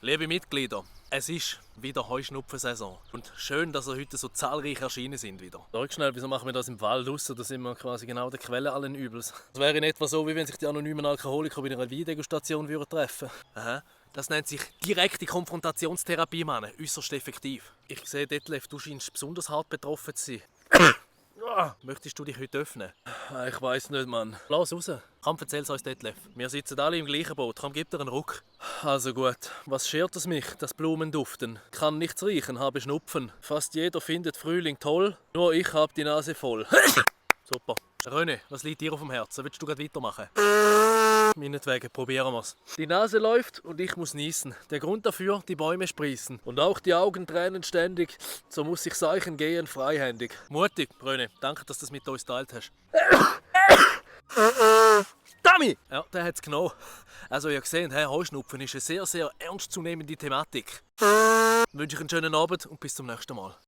Liebe Mitglieder, es ist wieder Heuschnupfensaison. Und schön, dass ihr heute so zahlreich erschienen sind wieder. Sag schnell, wieso machen wir das im Wald raus? Da sind wir quasi genau der Quelle allen Übels. Das wäre in etwa so, wie wenn sich die anonymen Alkoholiker bei einer Weindegustation treffen würden. Aha. Das nennt sich direkte Konfrontationstherapie, Mann. Äußerst effektiv. Ich sehe, Detlef, du scheinst besonders hart betroffen zu sein. Möchtest du dich heute öffnen? Ich weiß nicht, Mann. Lass raus. Komm, erzähl's uns, Detlef. Wir sitzen alle im gleichen Boot. Komm, gib dir einen Ruck. Also gut. Was schert es mich, dass Blumen duften? Kann nichts riechen, habe Schnupfen. Fast jeder findet Frühling toll, nur ich hab die Nase voll. Super. René, was liegt dir auf dem Herzen? Willst du gerade weitermachen? Meinetwegen, probieren wir's. Die Nase läuft und ich muss niesen. Der Grund dafür, die Bäume sprießen. Und auch die Augen tränen ständig. So muss ich seichen gehen, freihändig. Mutig, René. Danke, dass du das mit uns geteilt hast. Dummy! Ja, der hat's genommen. Also, ihr gesehen, Heuschnupfen ist eine sehr, sehr ernstzunehmende Thematik. Wünsche ich einen schönen Abend und bis zum nächsten Mal.